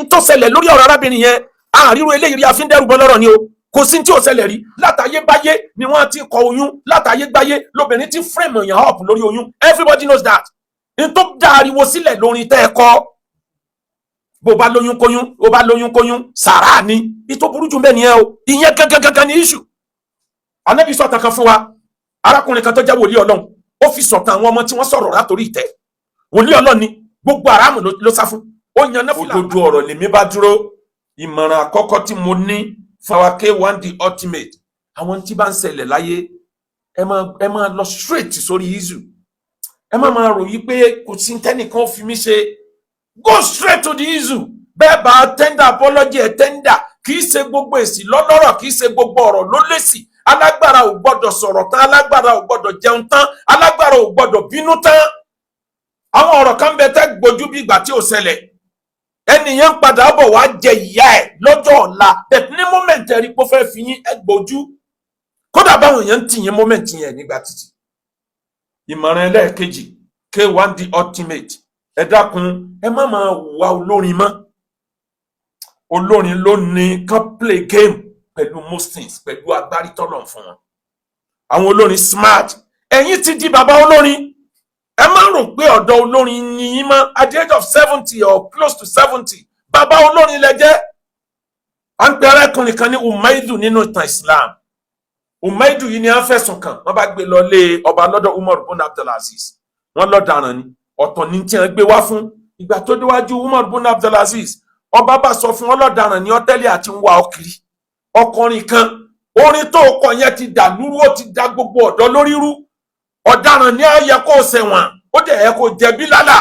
N tó ṣẹlẹ̀ lórí ọ̀rọ̀ arábìnrin yẹn, àríro eléyìí rí, àfi ń dẹ́rù bọ́ lọ́rọ̀ ni o. Kò sí tí ò ṣẹlẹ̀ rí. Látàyé báyé ni wọ́n ti kọ oyún, látàyé gbáyé lóbìnrin ti frame èèyàn up lórí oyún. Everybody knows that. N tó dá ariwo sílẹ̀ lórin tẹ́ ẹ kọ́, bó bá lóyún kóyún, bó bá lóyún kóyún, sàrà ni. Ìtò burú jù bẹ́ẹ̀ nìyẹn o. Ìyẹn gangan gangan ni issue. Ànábì sọ̀tàn kan fún wa, arákùnrin kan tó jẹ́ wòlíì Ọlọ́run. Ó fi sọ̀tàn àwọn ọmọ tí wọ́n sọ̀rọ̀ látòrí ìtẹ́. Wòlíì Ọlọ́run ni, gbogbo àràmù ló sá fún, ó yan náfìlà. Òdodo ọ̀rọ̀ lèmi bá dúró. Ìmọ̀ràn àkọ́kọ́ tí mo ní fún wa, K1 the Ultimate, àwọn tí bá ń ṣẹlẹ̀ láyé, ẹ máa lọ straight sórí issue. Ẹ má máa rò yí pé kò sí tẹ́nìkan fi mí ṣe. Go straight to the issue. Bẹ́ẹ̀ bá tender apology, ẹ̀ tender. Kì í ṣe gbogbo èsì lọ́lọ́rọ̀, kì í ṣe gbogbo ọ̀rọ̀ ló lésì. Alágbára ò gbọ́dọ̀ sọ̀rọ̀ tán, alágbára ò gbọ́dọ̀ jẹun tán, alágbára ò gbọ́dọ̀ bínú tán. Àwọn ọ̀rọ̀ kan bẹ tẹ́ gbójú bí ìgbà tí ò ṣẹlẹ̀. Ẹnìyẹn ń padà bọ̀ wá jẹ ìyá ẹ̀ lọ́jọ́ ọ̀la, but ní moment ẹ̀rí pé ó fẹ́ fi yín, ẹ gbójú. Kódà báwọn èèyàn ń tì yín, moment yẹn nígbà títì. Ìmọ̀ràn ẹlẹ́ẹ̀kejì, K1 the Ultimate, ẹ dákun, ẹ má máa wà olórin mọ́. Olórin ló ní kán play game pẹ̀lú most things, pẹ̀lú agbárí tọ́lọ̀ fún wọn. Àwọn olórin smart. Ẹ̀yin ti di bàbá olórin, ẹ má rò pé ọ̀dọ́ olórin ni yín mọ́. At the age of 70 or close to 70, bàbá olórin lẹ jẹ́. À ń pe arákùnrin kan ní Umaidu nínú ìtàn Islam. Umaidu yìí ni à ń fẹ̀sùn kàn. Wọ́n bá gbé lọ lé ọba lọ́dọ̀ Umar bin Abdulaziz. Wọ́n lọ́daràn ni, ọ̀tọ̀ ní tí wọ́n gbé wá fún. Ìgbà tó déwájú Umar bin Abdulaziz, ọba bá sọ fún ọlọ́daràn ní ọ́tẹ́lẹ̀ àti ń wá ọkiri ọkùnrin kan. Orin tó kọ yẹn ti dà lúrú, ó ti da gbogbo ọ̀dọ́ lórí rú. Ọ̀daràn ní ó yẹ kó ṣẹ̀wọ̀n, ó dẹ̀ yẹ kó jẹ̀bi lálà.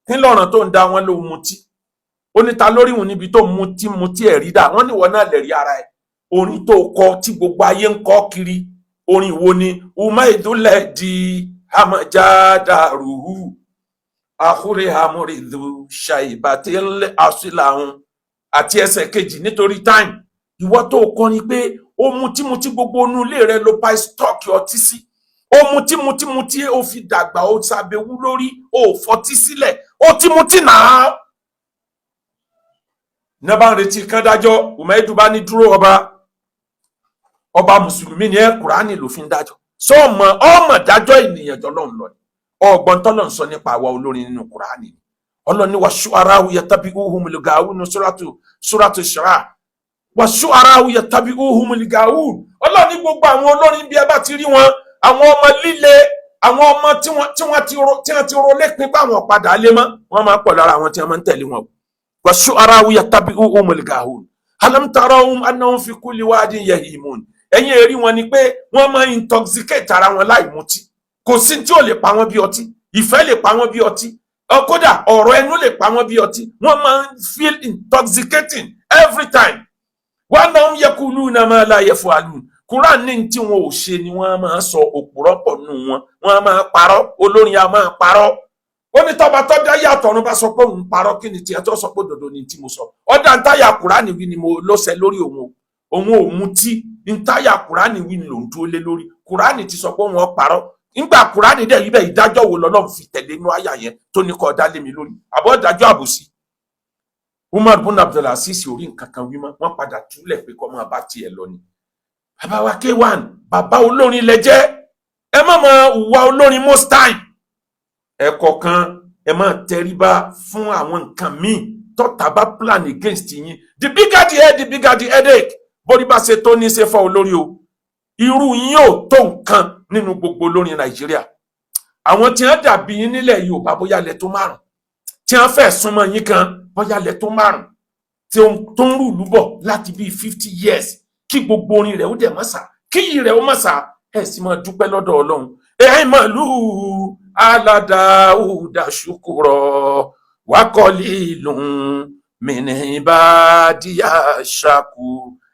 Kí lọ́ràn tó ń da wọn ló mutí? Ó ní ta lórí òun níbi tó mutí mutí ẹ̀rí dà. Wọ́n ní ìwọ náà lè rí ara ẹ̀. Orin tó kọ tí gbogbo ayé ń kọ kiri, orin wo ni? Umaidulẹ̀ di amajadaruhu àkúrẹ́ amúrìdù ṣàìbàtẹ́lẹ̀ àṣìláhùn àti ẹsẹ̀ kejì. Nítorí time, ìwọ tó kọrin pé ó mutí mutí, gbogbo inú ilé rẹ ló pa stock ọtí sí. Ó mutí mutí mutí, ó fi dàgbà, ó ṣàbẹ̀wò lórí, ó fọtí sílẹ̀, ó ti mutí náà. Ní bá ń retí kán dájọ́, Umaidu bá ní, "Dúró, ọba. Ọba mùsùlùmí ni ẹ, Kùránì ló fi ń dájọ́. Sọmọ ọmọ dájọ́ ènìyàn jọlọ́run lọ ni? Ọgbọ́n tọ́lọ̀ ń sọ nípa àwa olórin nínú Kùránì ni. Ọlọ́ni wa shu'ara'u yattabi'uhumul gawun, suratu Shu'ara. Wa shu'ara'u yattabi'uhumul gawun. Ọlọ́ni gbogbo àwọn olórin, bí ẹ bá ti rí wọn, àwọn ọmọ líle, àwọn ọmọ tí wọ́n ti ro lépin pé àwọn padà lé mọ́, wọ́n máa pọ̀ lára àwọn tí wọ́n máa ń tẹ̀lé wọn. Wa shu'ara'u yattabi'uhumul gawun alam tarawhum annahum fi kulli wadin yahimun. Ẹ̀yin èrí wọn ni pé wọ́n máa intoxicate ara wọn láì mutí. Kò sí tí ò lè pa wọ́n bí ọtí. Ìfẹ́ lè pa wọ́n bí ọtí, kódà ọ̀rọ̀ ẹnu lè pa wọ́n bí ọtí. Wọ́n máa ń feel intoxicating every time. Wa annahum yaquluna ma la yaf'alun. Quran ní tí wọn ò ṣe ni wọ́n máa sọ. Òpùrọ́ pọ̀ nù wọn, wọ́n máa parọ́. Olórin a máa parọ́. Ó ní tọ́ba tó dá yàtọ̀ ọ̀run bá sọ pé òun parọ́, kí ni tiẹ̀ tó sọ pé òdodo ni tí mo sọ? Ọ̀dà ntáyà Quran wí ni mo ló ṣẹ lórí òun o. Òun ò mutí. Ntáyà Quran wí ni lòun dúró lé lórí. Quran ti sọ pé òun ò parọ́. Nígbà Quran dẹ̀ yí bẹ́ẹ̀, ìdájọ́ wo lọ́lọ́run fi tẹ̀lé inú àyà yẹn tó ní kọ́ dá lé mi lórí? Àbọ̀ ìdájọ́ àbòsí. Umar bin Abdulaziz orí nǹkan kan wí mọ́. Wọ́n padà túlẹ̀ pé kọ́ máa bá tiẹ̀ lọ ni. Bàbá wa K1, bàbá olórin lẹ jẹ́. Ẹ má máa wà olórin most time. Ẹ̀kọ́ kan, ẹ máa tẹríba fún àwọn nǹkan míì tọ́ta bá plan against yín. The bigger the head, the bigger the headache. Bórí bá ṣe tó ní ṣe fọ́ olórí o. Irú yín ò tó nǹkan nínú gbogbo olórin Nàìjíríà. Àwọn tí wọ́n dàbí yín nílẹ̀ Yorùbá, bóyá lẹ tó márùn, tí wọ́n fẹ́ súnmọ́ yín kan, bóyá lẹ tó márùn, tí ó tó ń rúùlú bọ̀ láti bíi 50 years, kí gbogbo orin rẹ̀ ó dẹ̀ mọ́ sá, kí iyì rẹ̀ ó mọ́ sá. Ẹ̀ sì máa dúpẹ́ lọ́dọ̀ Ọlọ́run. Ẹ̀ màlúù aládàáwùdà ṣùkúrọ̀ wákọ́lì lùn mìnìbàdíyà ṣàkù.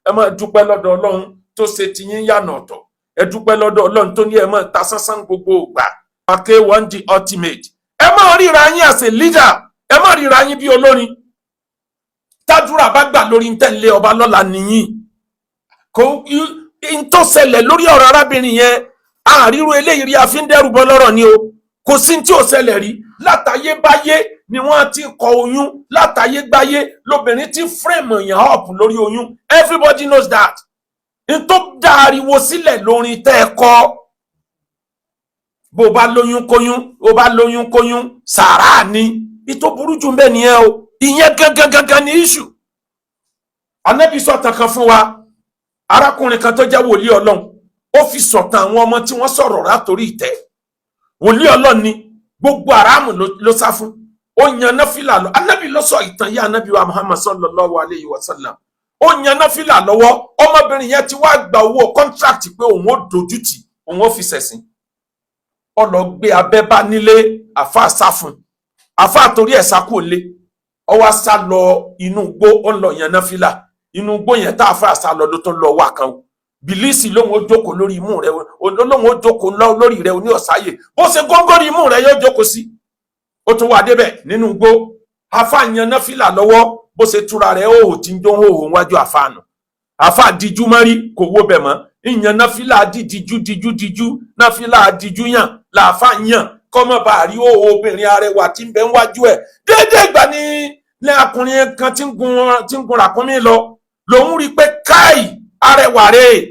Ẹ máa dúpẹ́ lọ́dọ̀ Ọlọ́run tó ṣe tiyín yànà ọ̀tọ̀. Ẹ dúpẹ́ lọ́dọ̀ Ọlọ́run tó ní ẹ máa ta sánsán gbogbo ìgbà. K1 the Ultimate, ẹ máa ríra yín as a leader, ẹ máa ríra yín bí olórin. Tádúrà bá gbà lórí ń tẹ̀lé ọba lọ́la nìyí. Kò n tó ṣẹlẹ̀ lórí ọ̀rọ̀ arábìnrin yẹn, àríro eléyìí rí, àfi ń dẹ́rù bọ́ lọ́rọ̀ ni o. Kò sí tí ò ṣẹlẹ̀ rí. Látayébáyé ni wọ́n ti kọ oyún, látayégbáyé lobìnrin ti frame èèyàn up lórí oyún. Everybody knows that. N tó dá ariwo sílẹ̀ lórin tẹ́ ẹ kọ́, bó bá lóyún kóyún, bó bá lóyún kóyún, sàrà ni. Ìtò burú jù bẹ́ẹ̀ nìyẹn o. Ìyẹn gangan gangan ni issue. Anabi sọ̀tàn kan fún wa, arákùnrin kan tó jẹ́ wòlíì Ọlọ́run. Ó fi sọ̀tàn àwọn ọmọ tí wọ́n sọ̀rọ̀ látòrí ìtẹ́. Wòlíì Ọlọ́run ni, gbogbo àràmù ló sá fún. Ó yan náfìlà lọ. Anabi ló sọ ìtàn yìí, Anabi wa Muhammad sallallahu alayhi wa sallam. Ó yan náfìlà lọ́wọ́. Ọmọbìnrin yẹn ti wá gba owó contract pé òun ó dojú tì, òun ó fi ṣẹ̀sín. Ó lọ gbé abẹ́ bá nílé àfa, sá fún àfa, torí ẹ̀ sá kúrò lé. Ó wá sá lọ inú igbó, ó ń lọ yan náfìlà inú igbó yẹn. Tá àfa sá lọ, ló tó lọ wà kan o. Bìlísì lóhun ó jókòó lórí imú rẹ, lóhun ó jókòó lórí rẹ oní ọ̀sáyè. Bó ṣe góńgóri imú rẹ yóò jókòó sí. Ó tún wà débẹ̀ nínú igbó. Àfa yan náfìlà lọ́wọ́. Bó ṣe túra rẹ̀ ó tí ń jó hóhó wájú àfa nù. Àfa díjú mọ́rí, kò wó bẹ̀ mọ́. Ìyàn náfìlà díjú díjú díjú, náfìlà díjú yàn làáfà yàn, kọ́mọ́ bá rí òhò obìnrin arẹwà tí ń bẹ wájú ẹ̀. Déédéé ìgbà ní ní akùnrin kan tí ń gun ràkúnmí lọ lòun rí i pé káì, arẹwà rèé.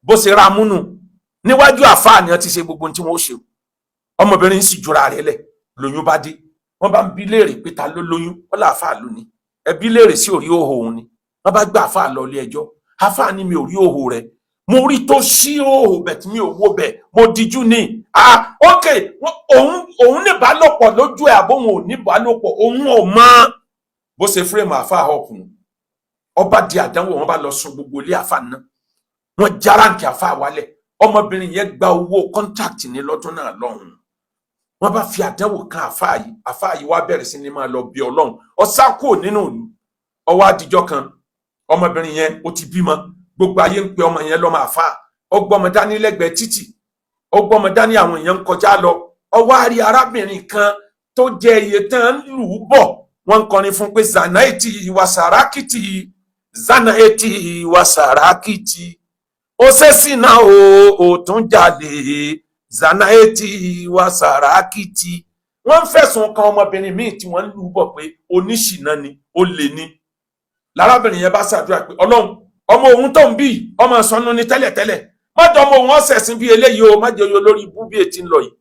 Bó ṣe ra múnú níwájú àfa ni wọ́n ti ṣe gbogbo ohun tí wọ́n ó ṣe. Ọmọbìnrin sì jura rẹ̀ lẹ̀. Lóyún bá dé, wọ́n bá ń bi léèrè pé ta ló lóyún. Wọ́n láàfáà lónìí. Ẹbí léèrè sí òrí òhò òun ni. Wọ́n bá gbé àfáà lọ ilé ẹjọ́. Àfáà ní, "Mi ò rí òhò rẹ̀. Mo rí tó ṣí òhò bẹ̀ tí mi ò wo bẹ̀, mo dijú ni." Ah, ok. Òun ní ìbálòpọ̀ lójú ẹ̀ àbóhun ò ní ìbálòpọ̀, òun ò mọ̀. Bó ṣe frame àfáà ọkùnrin, ọba di àdánwò. Wọ́n bá lọ sun gbogbo ilé àfáà náà, wọ́n járáǹkì àfáà wálẹ̀. Ọmọbìnrin yẹn gba owó contract ní lọ́dún náà lọ́hùn. Wọ́n bá fi àdánwò kan àfáà yìí. Àfáà yìí wá bẹ̀rẹ̀ sí ni máa lọ bí Ọlọ́run. Ọsá kúrò nínú ìlú. Ọwọ́ àdìjọ́ kan, ọmọbìnrin yẹn ó ti bímọ. Gbogbo ayé ń pe ọmọ yẹn lọ́mọ àfáà. Ó gbọ́mọ dání lẹ́gbẹ̀ẹ́ títì, ó gbọ́mọ dání, àwọn èèyàn ń kọjá lọ. Ọwọ́ àrí arábìnrin kan tó jẹ iye tán ń lù ú bọ̀. Wọ́n ń kọrin fún pé, "Zana etí ìwà sàrákìtì, zana etí ìwà sàrákìtì, ó ṣèṣì náà o, ò tún jalè, zana etí ìwà sàrákìtì." Wọ́n ń fẹ̀sùn kan ọmọbìnrin míì tí wọ́n ń lù ú bọ̀ pé oníṣìná ni, ó lè ní. Lárábìnrin yẹn bá ṣàdúrà pé, "Ọlọ́run, ọmọ òun tó ń bí ọmọ ìsọnù ni tẹ́lẹ̀tẹ́lẹ̀, má jẹ́ ọmọ òun ọ̀sẹ̀sìn bí eléyìí o, má jẹ́ oyè olórí ibú bí ètí ń lọ yìí."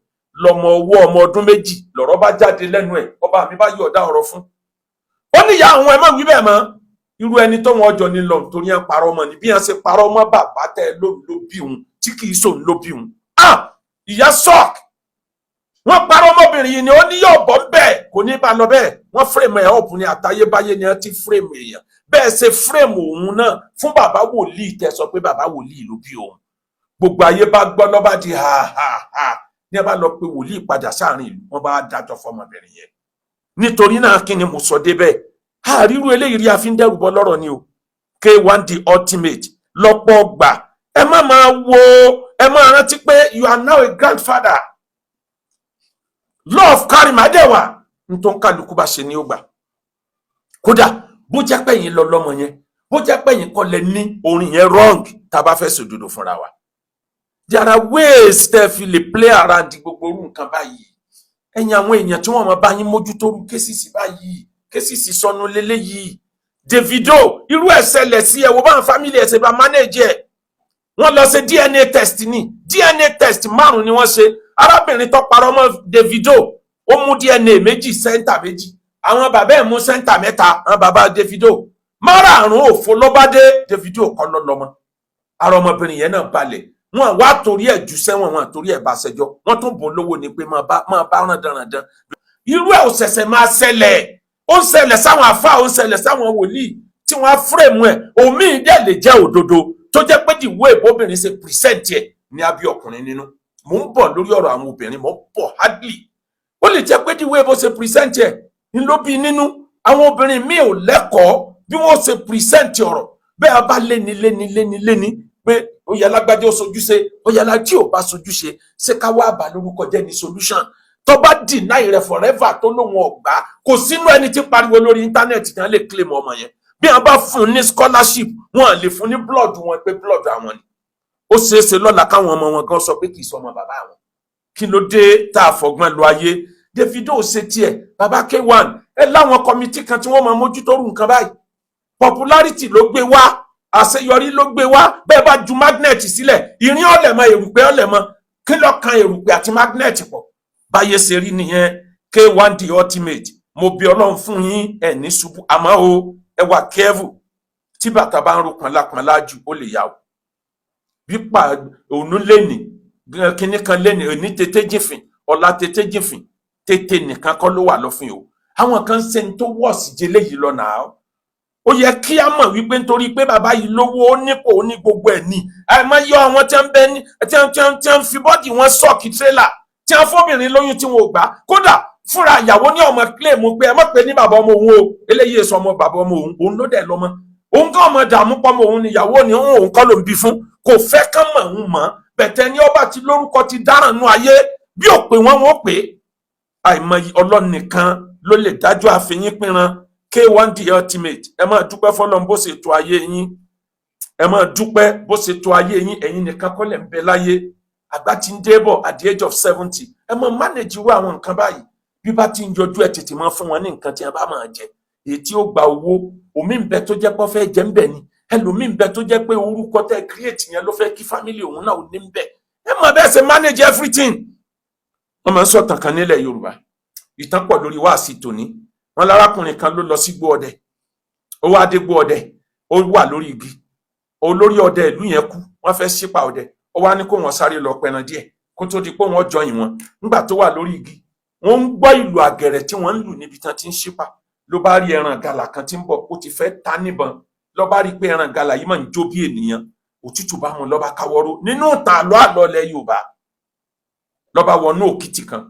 Lọmọ ọwọ́ ọmọ ọdún 2 lọ̀rọ̀ bá jáde lẹ́nu ẹ̀. Ọba mi bá yọ̀ọ̀dá ọ̀rọ̀ fún ó ní ìyá àwọn, ẹ má wí bẹ́ẹ̀ mọ́. Irú ẹni tó wọn ọjọ́ ní lọ nítorí ẹ̀ parọ́ mọ́ ni. Bí wọ́n ṣe parọ́ mọ́ bàbá tẹ́ ló bí òun tí kì í sòun ló bí òun. Ah, ìyá sọ́ọ̀k. Wọ́n parọ́ ọmọbìnrin yìí ni. Ó ní yóò bọ́ bẹ́ẹ̀, kò ní bá lọ bẹ́ẹ̀. Wọ́n frame ẹ̀ up ní àtayébáyé ni wọ́n ti frame èèyàn bẹ́ẹ̀. Ṣe frame òun náà fún bàbá wòlíì tẹ́ sọ pé bàbá wòlíì ló bí òun. Gbogbo ayé bá gbọ́, lọ́ba di ha ha ha. Ní ẹ bá lọ pé wòlíì padà sáàrin ìlú, wọ́n bá dájọ́ fọmọbìnrin yẹn. Nítorí náà, kí ni mo sọ débẹ̀? Àríru eléyìí rí, a fi ń dẹ́rù bọ́ lọ́rọ̀ ni o. K1 the Ultimate, lọ́pọ̀ gbà, ẹ má máa wo, ẹ máa rántí pé you are now a grandfather. Love karma dẹ̀ wà. Nítorí kálukú bá ṣe ní ó gbà. Kódà bó jẹ́ pé yín lọ lọ́mọ yẹn, bó jẹ́ pé yín kọ́ lẹ ní orin yẹn wrong, tá a bá fẹ́ sòdodo fúnra wa, there are ways tẹ́ fi lè play around gbogbo orú nǹkan báyìí. Ẹ̀yin àwọn èèyàn tí wọ́n máa bá yín mójútó orú cases báyìí, cases sọnù lélẹ́yìí. Davido, irú ẹ̀ ṣẹlẹ̀ sí ẹ. Wo báwọn family ẹ̀ ṣe bá manage ẹ̀. Wọ́n lọ ṣe DNA test ní. DNA test márùn ni wọ́n ṣe. Arábìnrin tó parọ́ mọ́ Davido, ó mú DNA méjì, center méjì. Àwọn bàbá ẹ̀ mú center mẹ́ta. Àwọn bàbá Davido márààrún, òfo ló bá dé. Davido kọ́ ló lọ́mọ. Ara ọmọbìnrin yẹn náà balẹ̀. Wọn wá torí ẹ̀ jù sẹ́wọ̀n, wọn torí ẹ̀ bá ṣẹjọ́, wọ́n tún bùn lówó ni pé máa bá ràn dandan. Irú ẹ̀ ò ṣẹ̀ṣẹ̀ máa ṣẹlẹ̀. Ó ń ṣẹlẹ̀ sáwọn àfáà, ó ń ṣẹlẹ̀ sáwọn wòlíì tí wọ́n á frame ẹ̀. Òmíì dẹ̀ lè jẹ́ òdodo, tó jẹ́ pé the way bóbìnrin ṣe present ẹ̀ ní abí ọkùnrin nínú. Mò ń bọ̀ lórí ọ̀rọ̀ àwọn obìnrin, mò ń bọ̀ hardly. Ó lè jẹ́ pé the way bó ṣe present ẹ̀ ń ló bí nínú. Àwọn obìnrin míì ò lẹ́kọ̀ọ́ bí wọ́n ṣe present ọ̀rọ̀ bẹ́ẹ̀. Bá léni léni léni léni pé ó yẹ lágbájá ó sojúṣe, ó yẹ lá tí ò bá sojúṣe, ṣé ká wá bà lórúkọ jẹ́ ní solution? Tó bá deny rẹ̀ forever, tó lóun ọ̀gbá, kò sínú ẹni tí pariwo lórí internet tí wọ́n lè claim ọmọ yẹn. Bí wọ́n bá fún un ní scholarship, wọ́n lè fún ní blood wọn pé blood àwọn ni. Ó ṣeé ṣe lọ́la káwọn ọmọ wọn gan sọ pé kì í sọ ọmọ bàbá àwọn. Kí ló dé tá a fọgbọ́n lo ayé? Davido ṣe tiẹ̀, baba K1, ẹ láwọn committee kan tí wọ́n máa mójútó rú nǹkan báyìí. Popularity ló gbé wá, àṣeyọrí ló gbé wá. Bẹ́ẹ̀ bá ju magnet sílẹ̀, ìrìn ọ̀lẹ̀ mọ́, èrùpẹ̀ ọ̀lẹ̀ mọ́. Kí ló kan èrùpẹ̀ àti magnet pọ̀? Báyé ṣe rí nìyẹn. K1 The Ultimate, mo bí Ọlọ́run fún yín, ẹ̀ ní ṣubú. Àmọ́ o, ẹ wà careful. Tí bàtà bá ń ro pọnlápọnlá jù, ó lè yà o. Bí pa òun lẹ́nì kinní kan lẹ́nì, òní tètè jìnfìn, ọ̀la tètè jìnfìn, tètè nìkan kọ́ ló wà lọ́fìn o. Àwọn kan ṣe ń tó wọ̀sí jẹlé yìí lọ nàá. Ó yẹ kí a mọ̀ wípé nítorí pé bàbá yìí lówó, ó nípò, ó ní gbogbo ẹ̀ ní àìmọye àwọn tí wọ́n bẹ ní tí wọ́n fi body wọn suck tírélà, tí wọ́n fóbìnrin lóyún tí wọn ò gbà. Kódà fúnra ìyàwó ní ọmọ claim pé ẹ má pè ní bàbá ọmọ òun o, eléyìí èso ọmọ bàbá ọmọ òun. Òun ló dẹ̀ lọ́mọ òun kàn ọmọ dààmú pọ́mọ òun ni ìyàwó ni òun kọ́ ló ń bí fún, kò fẹ́ kán mọ̀ òun mọ̀ bẹ̀tẹ̀ ní. Ọba ti lórúkọ ti dáràn nú ayé, bí ò pé wọ́n wọ́n pè é. Àìmọye, Ọlọ́run nìkan ló lè dájọ́ àfihàn pínran. K1 The Ultimate, ẹ máa dúpẹ́ fọlọ́n bó ṣe tó ayé yín. Ẹ máa dúpẹ́ bó ṣe tó ayé yín. Ẹ̀yin nìkan kọ́ lẹ̀ ń bẹ láyé. Àgbà tí ń dé bọ̀ at the age of 70. Ẹ máa manage irú àwọn nǹkan báyìí. Bí bá ti ń yọjú, ẹ tètè máa fún wọn ní nǹkan tí ẹ bá máa jẹ, èyí tí ó gba owó. Omi ń bẹ tó jẹ́ pé ó fẹ́ jẹ ń bẹ ni, ẹlòmíì ń bẹ tó jẹ́ pé orúkọ tẹ́ create yẹn ló fẹ́ kí family òun náà ò ní ń bẹ. Ẹ mọ̀ bẹ́ẹ̀ ṣe manage everything. Wọ́n máa ń sọ̀tàn kan nílẹ̀ Yorùbá, ìtàn pọ̀ lórí wáàsí tòní. Wọn lárákùnrin kan ló lọ sí gbó ọdẹ. Ó wá dé gbó ọdẹ, ó wà lórí igi. Olórí ọdẹ ìlú yẹn kú, wọ́n fẹ́ sípa ọdẹ. Ó wá ní kó wọn sáré lọ pẹran díẹ̀ kó tó di pé wọ́n jọyìn wọn. Nígbà tó wà lórí igi, wọ́n ń gbọ́ ìlù àgẹ̀rẹ̀ tí wọ́n ń lù níbi tán ti ń sípa. Ló bá rí ẹran gàlà kan tí ń bọ̀, ó ti fẹ́ ta níbọn. Ló bá rí pé ẹran gàlà yìí máa ń jó bí ènìyàn, òtútù bá mú, ló bá káwọ́rọ́. Nínú ìtàn àlọ́ àlọ́ ilẹ̀ Yorùbá, ló bá wọnú òkìtì kan.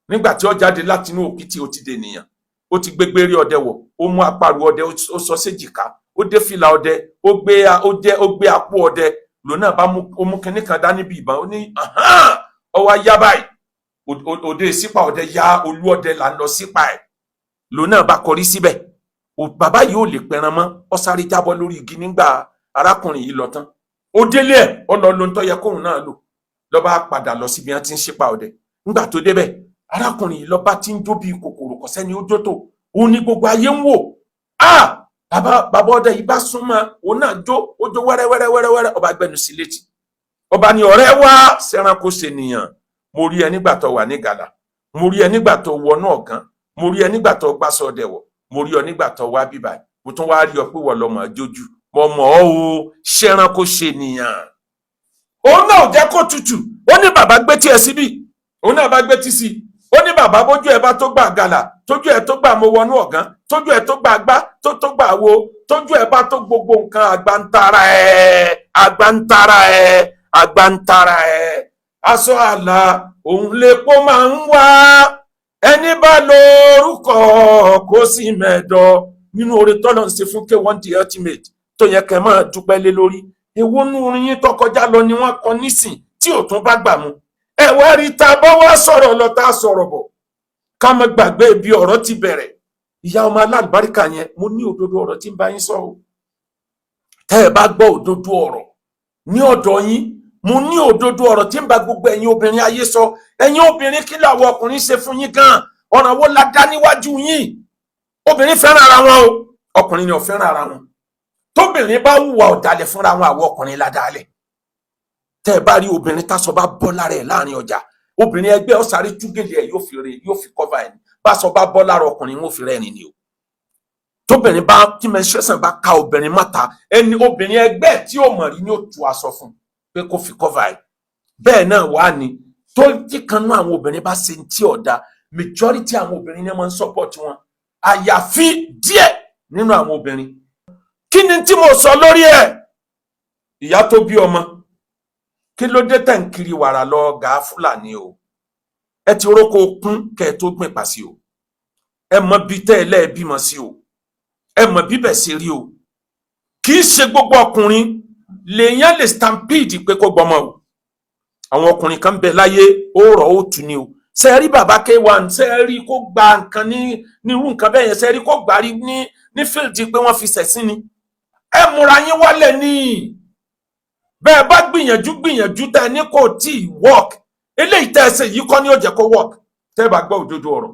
Nígbà tí ó jáde láti inú òkìtì, ó ti dènìyàn. Ó ti gbégbé rí ọdẹ wọ̀, ó mú àparò ọdẹ, ó sọ séjìká, ó dé fìlà ọdẹ, ó gbé ó dé ó gbé àpò ọdẹ lòun náà bá mú. Ó mú kinní kan dání bí ìbọn. Ó ní ó wá yá báyìí, òde sípà ọdẹ yá, olú ọdẹ là ń lọ sípà ẹ. Lòun náà bá kọrí síbẹ̀. Bàbá yìí ò lè pẹran mọ́, ó sáré jábọ́ lórí igi. Nígbà arákùnrin yìí lọ tán, ó délé ẹ̀, ó lọ lo ń tó yẹ kóun náà lò, ló bá padà lọ síbi wọn ti ń sípà ọdẹ. Nígbà tó débẹ̀, arákùnrin yìí ló bá ti ń jó bí kòkòrò, kò sẹ́ni ó jó tó òun ní gbogbo ayé ń wò. Ah, bàbá bàbá ọdẹ yìí bá súnmọ́, òun náà jó, ó jó wẹ́rẹ́wẹ́rẹ́ wẹ́rẹ́wẹ́rẹ́. Ọba gbẹnu sí létí, ọba ní, "Ọ̀rẹ́ wa, sẹ́ranko ṣènìyàn. Mo rí ẹ nígbà tó wà ní gàlà, mo rí ẹ nígbà tó wọnú ọ̀gán, mo rí ẹ nígbà tó gbàsọ ọdẹ wọ̀, mo rí ọ nígbà tó wá bíbà, mo tún wá rí ọ pé wọ́n lọ́mọ jójú. Mo mọ̀ ọ́ o, ṣẹ́ranko ṣènìyàn." Òun náà ò jẹ́ kó tutù. Ó ní, "Bàbá, gbé tí ẹ síbí." Òun náà bá gbé tí sí. Ó ní, "Bàbá, bójú ẹ bá tó gbà gàlà, tójú ẹ tó gbà mo wọnú ọ̀gán, tójú ẹ tó gbà gbá, tó gbà wo, tójú ẹ bá tó gbogbo nǹkan, àgbàntara ẹ, àgbàntara ẹ, àgbàntara ẹ. Aṣọ àlà òun lèpo máa ń wá, ẹni bá lórúkọ kó sì mẹ́dọ̀." Nínú oore tọ́lọ̀ ń ṣe fún K1 The Ultimate tó yẹ kẹ́ máa dúpẹ́ lé lórí, èwo nú orin yín tó kọjá lọ ni wọ́n kọ nísìn tí ò tún bá gbà mu? Ẹ wá rí, ta bá wá sọ̀rọ̀ lọ, tá a sọ̀rọ̀ bọ̀, ká má gbàgbé ibi ọ̀rọ̀ ti bẹ̀rẹ̀. Ìyá ọmọ alálùbáríkà yẹn, mo ní òdodo ọ̀rọ̀ tí ń bá yín sọ o. Tẹ́ ẹ bá gbọ́ òdodo ọ̀rọ̀ ní ọ̀dọ̀ yín, mo ní òdodo ọ̀rọ̀ tí ń bá gbogbo ẹ̀yin obìnrin ayé sọ. Ẹ̀yin obìnrin, kí làwọn ọkùnrin ṣe fún yín gan? Ọ̀nà wo la dá níwájú yín? Obìnrin fẹ́ràn ara wọn o, ọkùnrin ni ò fẹ́ràn ara wọn. Tóbìnrin bá hùwà ọ̀dàlẹ̀ fúnra wọn, àwọn ọkùnrin la dálẹ̀. Tẹ́ ẹ bá rí obìnrin tásọ bá bọ́ lára ẹ̀ láàrin ọjà, obìnrin ẹgbẹ́ ọ̀sáré túgèlè ẹ̀, yóò fi rè, yóò fi cover ẹ̀ ní. Báṣọ bá bọ́ lára ọkùnrin, wọn ò fi rẹ́rìn ni o. Tóbìnrin bá tí menstruation bá ka obìnrin mọ́ta, ẹni obìnrin ẹgbẹ́ tí ò mọ̀ rí ni ó tu aṣọ fún pé kó fi cover ẹ̀. Bẹ́ẹ̀ náà wà ní tó tí kan náà, àwọn obìnrin bá ṣe tí ọ̀dà, majority àwọn obìnrin ní wọ́n ń support wọn, àyàfi díẹ̀ nínú àwọn obìnrin. Kí ni tí mo sọ lórí ẹ̀? Ìyá tó bí ọmọ, kí ló dé tẹ̀ ń kiri wàrà lọ gàá Fúlàní o? Ẹ ti rókò kún kẹ́ ẹ tó gbìn pàṣẹ o. Ẹ mọ bí tẹ́ ẹ lẹ́ẹ̀bímọ sí o, ẹ mọ bíbẹ̀ ṣe rí o. Kì í ṣe gbogbo ọkùnrin lèèyàn lè stampede pé kó gbọmọ o. Àwọn ọkùnrin kan bẹ láyé, ó rọ̀ ó tù ní o. Ṣe rí bàbá K1, ṣe rí kó gba nǹkan ní nírú nǹkan bẹ́ẹ̀ yẹn, ṣe rí kó gbà rí ní field pé wọ́n fi ṣẹ̀sín ni. Ẹ múra yín wálẹ̀ ní bẹ́ẹ̀ bá gbìyànjú gbìyànjú tẹ́ ní kò tí ì work. Eléyìí tẹ́ ẹ ṣe yìí kọ́ ni ó jẹ́ kó work. Tẹ́ ẹ bá gbọ́ òdodo ọ̀rọ̀,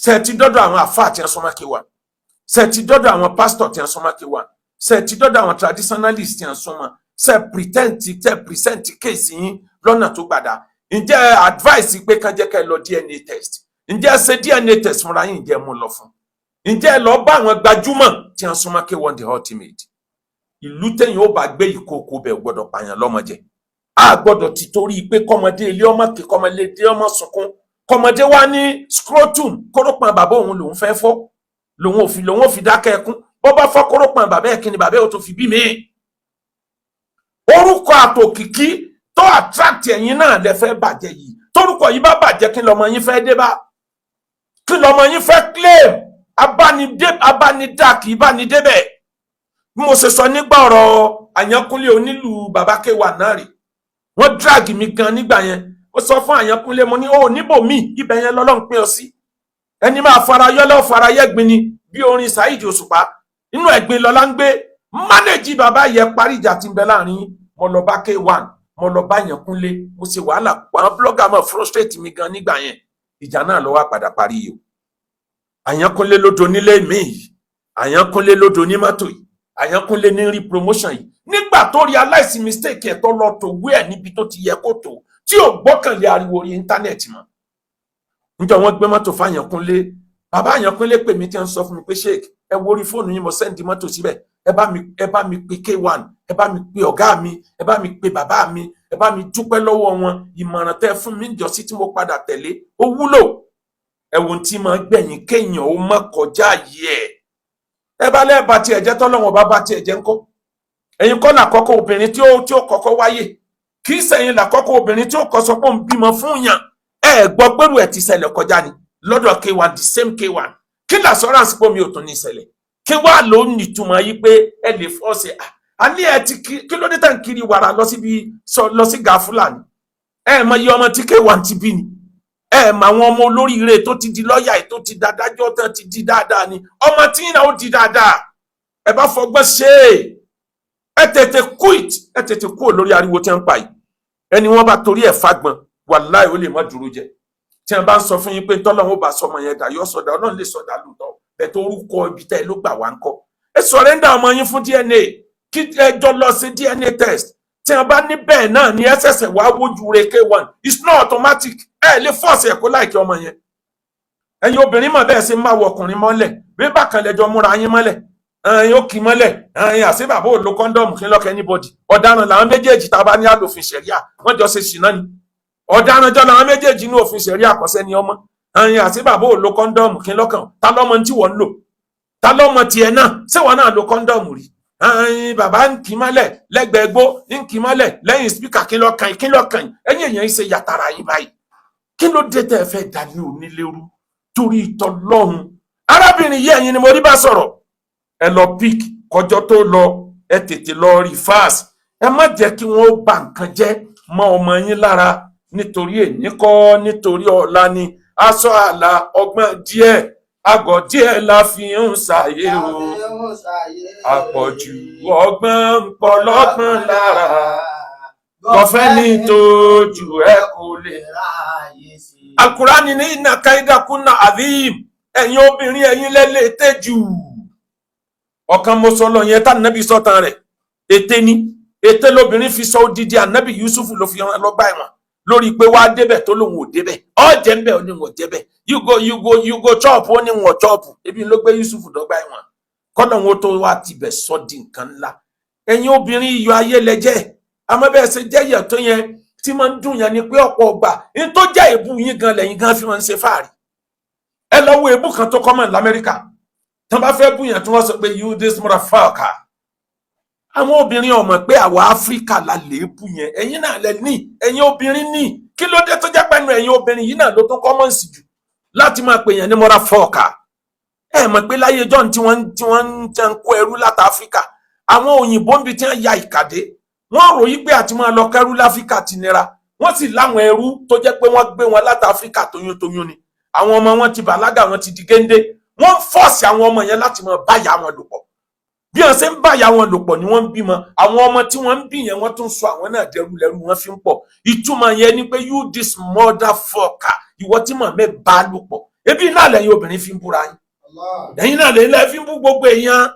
ṣe ti dọ́dọ̀ àwọn àfáà tí wọ́n súnmọ́ K1? Ṣe ti dọ́dọ̀ àwọn pásítọ̀ tí wọ́n súnmọ́ K1? Ṣe ti dọ́dọ̀ àwọn traditionalist tí wọ́n súnmọ́? Ṣe pretend, tẹ́ present case yín lọ́nà tó gbàdá? Ǹjẹ́ advice pé kán jẹ́ ká ẹ lọ DNA test? Ǹjẹ́ ẹ ṣe DNA test fúnra yín? Ǹjẹ́ ẹ mú lọ fún? Ǹjẹ́ ẹ lọ bá àwọn gbajúmọ̀ tí wọ́n súnmọ́ K1 the Ultimate? Ìlú téèyàn ó bá gbé, ìkókó bẹ̀ gbọ́dọ̀ pààyàn lọ́mọdé. A gbọ́dọ̀ ti torí pé kọ́mọdé ilé ọmọ kí kọ́mọdé ilé ọmọ sunkún, kọ́mọdé wá ní scrotum, kórópọ̀n bàbá òun lòun fẹ́ fọ́, lòun ò fi dákẹ́ ẹkún. Bó bá fọ́ kórópọ̀n bàbá ẹ̀, kí ni bàbá ẹ̀ ó tó fi bí mi? Orúkọ àtòkìkí tó attract ẹ̀yin náà lẹ fẹ́ bàjẹ́ yìí. Torúkọ yìí bá bàjẹ́, kí lọmọ yín fẹ́ dé bá? Kí lọmọ yín fẹ́ claim? Abánidé, abánidá kì í bá ní débẹ̀. Bí mo ṣe sọ nígbà ọ̀rọ̀ Àyànkúnlé onílù bàbá K1 náà rè, wọ́n drag mi gan nígbà yẹn. Ó sọ fún Àyànkúnlé, mo ní ó níbò míì, ibẹ̀ yẹn lọ́lọ́run pín ọ sí. Ẹni máa fara yọ́lọ́ fara yẹ́gbin ni, bí orin Saheed Òṣùpá, inú ẹ̀gbin lọ́lá ń gbé. Manage bàbá yẹ, parí ìjà tí ń bẹ láàrin yín. Mo lọ bá K1, mo lọ bá Àyànkúnlé, mo ṣe wàhálà. Àwọn blogger máa frustrate mi gan nígbà yẹn. Ìjà náà ló wá padà parí yìí o. Àyànkúnlé ló do nílé mi yìí, Àyànkúnlé ló do ní mọ́tò yìí, Àyànkúnlé ní rí promotion yìí. Nígbà tó realize mistake ẹ̀, tó lọ tó wé ẹ̀ níbi tó ti yẹ kó tó, tí ò gbọ́kànlé ariwo orí internet mọ́. Níjọ́ wọ́n gbé mọ́tò fáyànkúnlé, bàbá Àyànkúnlé pè mí, tí wọ́n sọ fún mi pé, "Sheik, ẹ wo orí fóònù yín, mo send mọ́tò síbẹ̀. Ẹ bá mi pe K1, ẹ bá mi pe ọ̀gá mi, ẹ bá mi pe bàbá mi, ẹ bá mi dúpẹ́ lọ́wọ́ wọn. Ìmọ̀ràn tẹ́ fún mi jọ sí tí mo padà tẹ̀lé, ó wúlò." Ẹ̀wọ̀n tí máa gbẹ̀yìn kéèyàn ó má kọjá yìí ẹ̀. Ẹ bá lẹ́ẹ̀ bá tiẹ̀ jẹ́, tọ́lọ́wọ́n bá bá tiẹ̀ jẹ́ ńkọ́? Ẹ̀yin kọ́ làkọ́kọ́ obìnrin tí ó kọ́kọ́ wáyé, kì í sẹ́yìn làkọ́kọ́ obìnrin tí ó kọ́ sọ pé òun bímọ fún yàn. Ẹ gbọ́ pẹ̀lú ẹ̀ ti ṣẹlẹ̀ kọjá ni lọ́dọ̀ K1, the same K1. Kí l'assurance pé mi ò tún ní ṣẹlẹ̀? Kí wàá ló nítumọ̀ yìí pé ẹ lè fọ́ ṣe à ní ẹ ti kí ló dé tàn kiri wàrà lọ síbi lọ sí ga Fúlàní? Ẹ mọ iye ọmọ tí K1 ti bí ni? Ẹ mọ àwọn ọmọ olóríire tó ti di lọ́ọ̀yà, tó ti dádájọ́, tán ti di dáadáa ni? Ọmọ tí yín náà ó di dáadáa. Ẹ bá fọgbọ́n ṣe é, ẹ tètè quit, ẹ tètè kúrò lórí ariwo tí wọ́n ń pa yìí. Ẹni wọ́n bá torí ẹ̀ fagbọn, wàláì, ó lè má dúró jẹ. Tí wọ́n bá ń sọ fún yín pé tọ́lọ́run ó bá sọmọ yẹn dà, yọ sọdà, Ọlọ́run lè sọdà lóòótọ́ bẹ́ẹ̀, tó orúkọ ibi tẹ́ ẹ ló gbà wá ń kọ́. Ẹ surrender ọmọ yín fún DNA, kí ẹ jọ lọ sí DNA test. Tí wọ́n bá ní bẹ́ẹ̀ náà ni ẹ ṣẹ̀ṣẹ̀ wá wojú re K1. It's not automatic. Ẹ lè force ẹ̀ kó like ọmọ yẹn. Ẹ̀yin obìnrin mọ̀ bẹ́ẹ̀ ṣe máa wọ ọkùnrin mọ́lẹ̀ bí bákan lẹ́jọ́ múra yín mọ́lẹ̀, ẹ̀yin ó kì í mọ́lẹ̀, ẹ̀yin àṣẹ bàbá ò lo condom, kí lọ́kẹ́ anybody. Ọ̀daràn làwọn méjèèjì. Tá a bá ní àlòfin ṣẹ̀ríà, wọ́n jọ ṣe ṣìnà ni. Ọ̀daràn jọ làwọn méjèèjì ní òfin ṣẹ̀ríà. Àkọsẹ́ ni ọmọ ẹ̀yin àṣẹ bàbá ò lo condom, kí lọ́kàn ta lọ́mọ tí wọ́n ń lò? Ta lọ́mọ tiẹ̀ náà? Ṣé wọ́n náà lo condom rí? Ẹ̀yin bàbá ń kì í mọ́lẹ̀ lẹ́gbẹ̀ẹ́ gbó, ń kì í mọ́lẹ̀ lẹ́yìn speaker, kí lọ́kàn, kí lọ́kàn? Ẹ̀yin èèyàn ṣe yàtàrà yín báyìí. Kí ló dé tẹ́ ẹ fẹ́ dání onílérú torí ìtọ́lọ́hun? Arábìnrin yìí, ẹ̀yin ni mo rí bá sọ̀rọ̀. Ẹ lọ pick kọjọ́ tó lọ, ẹ tètè lọ rí fast. Ẹ má jẹ́ kí wọ́n bà nǹkan jẹ́ mọ́ ọmọ yín lára nítorí èní kọ́, nítorí ọ̀la ni. Aṣọ àlà ọgbọ́n díẹ̀, àgọ̀ díẹ̀ la fi ń ṣàyè o. Àpọ̀jù ọgbọ́n ń pọ̀ lọ́gbọ́n lára, kọfẹ́ ní tójú ẹ kò lè. Alukurani ní إن كيدكن عظيم. Ẹ̀yin obìnrin, ẹ̀yin lẹ́lẹ́ tẹ́jù. Ọ̀kan mo sọ lọ yẹn tá nàbí sọ̀tàn rẹ̀, ète ni. Ète lobìnrin fi sọ odidi ànábì Yusuf, ló fi hàn lọ́gbà ẹ̀wọ̀n lórí pé wàá débẹ̀ tó lòun ò débẹ̀. Ọ̀jẹ̀ ń bẹ̀, ó ní wọn jẹ́bẹ̀. You go, you go, you go chop, ó ní wọn chop. Ebi ló gbé Yusuf dọ́gba ẹ̀wọ̀n, kọ́nà wọn tó wá tibẹ̀ sọ di nǹkan ńlá. Ẹ̀yin obìnrin, iyọ̀ ayé lẹ́jẹ̀. Àmọ́ bẹ́ẹ̀ ṣe jẹ́ yẹ̀ tó yẹn, tí máa ń dùn yẹn ni pé ọ̀pọ̀ ọgbà ní tó jẹ́ èébú yín gan lẹ́yìn gan fi máa ń ṣe fáàrí. Ẹ lọ wo èébú kan tó common l'Amẹ́ríkà, tí wọ́n bá fẹ́ bú yẹn, tí wọ́n sọ pé, "You this motherfucker." Àwọn obìnrin ọmọ pé àwa Áfíríkà la lèébù yẹn, ẹ̀yin náà lẹ ní. Ẹ̀yin obìnrin ní kí ló dé tó jẹ́ pẹ́nu ẹ̀yin obìnrin yìí náà ló tó common sí jù láti máa pè yẹn ní motherfucker? Ẹ mọ̀ pé láyé john tí wọ́n ń kó ẹrú láti Áfíríkà, àwọn òyìnbó ń bi tí wọ́n ya ìkàdé, wọ́n rò yí pé àti máa lọ kẹrú láfíríkà ti nira. Wọ́n sì láwọn ẹrú tó jẹ́ pé wọ́n gbé wọn láti Áfíríkà toyúntoyún ni. Àwọn ọmọ wọn ti bàlágà, wọn ti di géńdé, wọ́n force àwọn ọmọ yẹn láti máa bá ìyá wọn lò pọ̀. Bí wọ́n ṣe ń báyà wọn lò pọ̀ ni wọ́n ń bímọ. Àwọn ọmọ tí wọ́n ń bí yẹn, wọ́n tún sọ àwọn náà dẹrú lẹ́rú, wọ́n fi ń pọ̀. Ìtumọ̀ yẹn ni pé you this motherfucker, ìwọ tí màmá ẹ bá lò pọ̀, ebi náà lẹ́yìn obìnrin fi ń búra yín, ẹ̀yin náà lẹ́yìn lẹ́yìn fi ń bú gbogbo èèyàn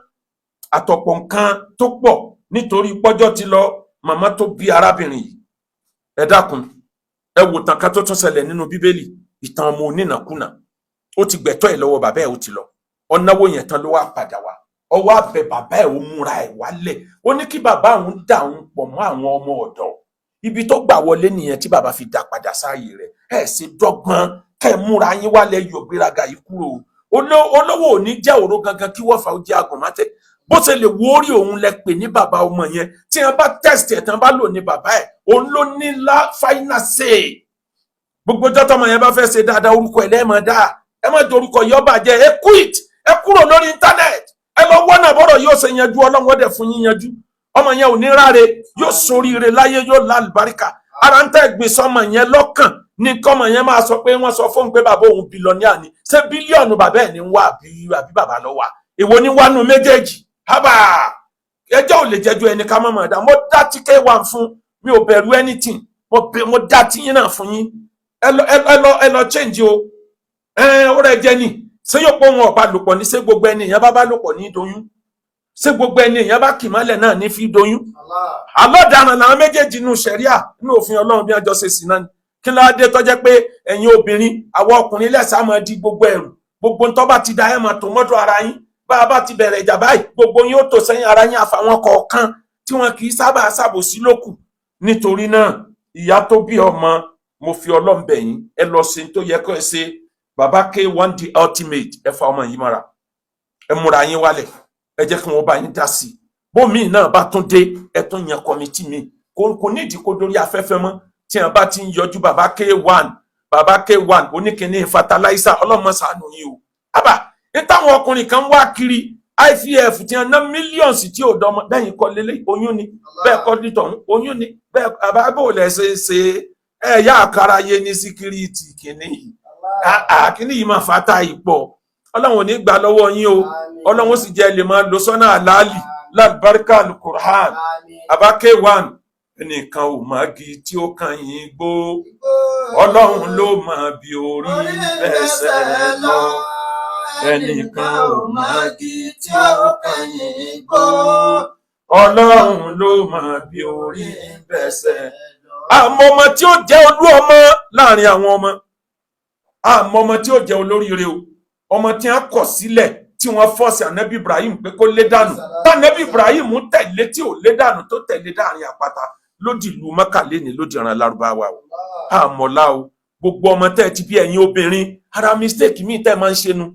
àtọ̀pọ̀ nǹkan tó pọ̀. Nítorí pọ́jọ́ ti lọ, màmá tó bí arábìnrin yìí, ẹ dákun, ẹ wò tàn ká tó tún ṣẹlẹ̀ nínú Bíbélì, ìtàn ọmọ onínàkúnà. Ó ti gbẹ̀tọ́ ẹ̀ lọ́wọ́ bàbá ẹ̀, ó ti lọ ọ̀nàwó yẹn tán, ló wá padà wá, ọwọ́ abẹ bàbá ẹ̀, ó múra ẹ̀ wálẹ̀, ó ní kí bàbá òun dà òun pọ̀ mọ́ àwọn ọmọ ọ̀dọ́. Ibi tó gbà wọlé nìyẹn tí bàbá fi dá padà sáàyè rẹ̀. Ẹ̀ ṣe dọ́gbọ́n kẹ́ ẹ múra yín wálẹ̀, yọ gbéraga yìí kúrò. Olówó ò ní jẹ́ òró gangan kí wọ́n fà ó jẹ́ agùnmátẹ́. Bó ṣe lè wo orí òun lẹ pè ní bàbá ọmọ yẹn, tí wọn bá test ẹ̀ tán, bá lò ní bàbá ẹ̀, òun ló ní lá final say. Gbogbo ọjọ́ tọmọ yẹn bá fẹ́ ṣe dáadáa, orúkọ ẹ̀ lẹ́ẹ̀mọ́ dáa. Ẹ má dorúkọ yọ bàjẹ́. Ẹ quit, ẹ kúrò lórí internet, ẹ lọ wọ́nà bọ́rọ̀ yóò ṣe yanjú. Ọlọ́run ọdẹ fún yín yanjú. Ọmọ yẹn ò ní ráre, yóò soríire láyé, yóò lálùbáríkà. Ara ń tẹ́ gbé sọmọ yẹn lọ́kàn ní kọ́mọ yẹn máa sọ pé wọ́n sọ fóun pé bàbá òun billionaire ni. Ṣé bílíọ̀nù bàbá ẹ̀ ní ń wá àbí bàbá lọ wà? Èwo ní wánú méjèèjì? Hábà, ẹjọ́ ò lè jẹ́jú ẹni ká mọ̀mọ́ dá. Mo dá tí K1 fún mi, ò bẹ̀rù anything. Mo dá tí yín náà fún yín. Ẹ lọ, ẹ lọ, ẹ lọ change o. Ẹ ó rẹ jẹ ni. Ṣé yóò pọ̀ wọn ọ̀bá lòpọ̀ ní? Ṣé gbogbo ẹni èèyàn bá lòpọ̀ ní doyún? Ṣé gbogbo ẹni èèyàn bá kì mọ́lẹ̀ náà ní fi doyún? Alọ́daràn làwọn méjèèjì nínú sẹ̀ríà, nínú òfin Ọlọ́run, bí wọ́n jọ ṣe sí náà ni. Kí ló dé tó jẹ́ pé ẹ̀yin obìnrin, àwọn ọkùnrin lẹ́sàá máa di gbogbo ẹ̀rù, gbogbo ntọ́ bá ti da, ẹ̀ máa tó mọ́dọ̀ ara yín? Bá a bá ti bẹ̀rẹ̀ ìjà báyìí, gbogbo yín ó tò sẹ́yìn ara yín, àfàwọn kọ̀ọ̀kan tí wọn kì í sábà ṣàbòsí lókù. Nítorí náà, ìyá tó bí ọmọ, mo fi Ọlọ́run bẹ̀ yín, ẹ lọ ṣe tó yẹ kó ẹ ṣe. Bàbá K1 the Ultimate, ẹ fa ọmọ yìí mọ́ra, ẹ múra yín wálẹ̀, ẹ jẹ́ kí wọ́n bá yín dá sí i. Bómi náà bá tún dé, ẹ tún yan committee mi. Kò nídìí kó dórí afẹ́fẹ́ mọ́. Tí wọn bá ti ń yọjú, bàbá K1, bàbá K1 oníkíní fertilizer, ọlọ́mọ ṣàánú yín o. Àbá ní táwọn ọkùnrin kan wá kiri IVF tí wọn ná millions tí ò dọmọ bẹ́yìn kọ́ lélẹ̀, oyún ni bẹ́ẹ̀ kọ́ nítọ̀hún, oyún ni bẹ́ẹ̀. Àbá bò lẹ̀ ṣe ṣe ẹ̀ yá àkàrà yé ní security kìíní yìí, kìíní yìí máa fata ìpọ̀. Ọlọ́run ò ní gbà lọ́wọ́ yín o. Ọlọ́run ó sì jẹ́ lè máa lọ sọ́nà àlàálì lálùbáríkà alukur'an. Àbá K1, ẹnìkan ò mọ̀ gi tí ó kàn yín gbó, Ọlọ́run ló mọ̀ bí orí bẹ́sẹ̀ lọ. Ẹnìkan ò mọ̀ gi tí ó kàn yín gbó, Ọlọ́run ló mọ̀ bí orí bẹ́sẹ̀. Àmọ́ ọmọ tí ó jẹ́ olú ọmọ láàrin àwọn ọmọ, àmọ́ ọmọ tí ó jẹ́ olóríire o, ọmọ tí wọ́n kọ̀ sílẹ̀, tí wọ́n force anabi Ibrahim pé kó lé dànù, tànàbí Ibrahim tẹ̀lé, tí ò lé dànù, tó tẹ̀lé dáàrin àpáta lódì ìlú Mọ́kàléní lódì ìran Lárúbáwá o. Àmọ́lá o, gbogbo ọmọ tẹ́ ẹ ti bí, ẹ̀yin obìnrin, ara mistake míì tẹ́ ẹ máa ń ṣe nu.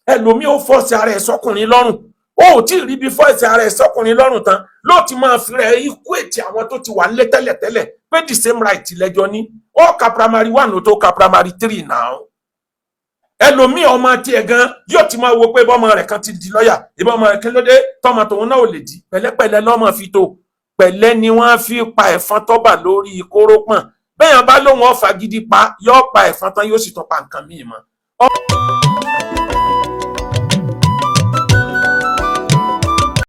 Ẹlòmíì ó force ara ẹ̀ sọ́kùnrin lọ́rùn. Ó ò tí ì rí bí force ara ẹ̀ sọ́kùnrin lọ́rùn tán ló ti máa fi rẹ̀ ikú ètì àwọn tó ti wà nílé tẹ́lẹ̀tẹ́lẹ̀ pé the same right lẹ́jọ́ ní. Ó ka primary one, ó tó ka primary three now. Ẹlòmíì, ọmọ tiẹ̀ gan yóò ti máa wo pé bọ́mọ rẹ̀ kan ti di lọ́ọ̀yà, ìbọn ọmọ rẹ̀ kí ló dé tọmọ tòun náà ò lè di. Pẹ̀lẹ́pẹ̀lẹ́ lọ́mọ fi tó, pẹ̀lẹ́ ni wọ́n fi pa ẹ̀fọn tọ́ba lórí kórópọ̀n. Bẹ́ẹ̀ bá lóun ọ̀fà gidi pa, yóò pa ẹ̀fọn tán, yóò sì tún pa nǹkan míì mọ́.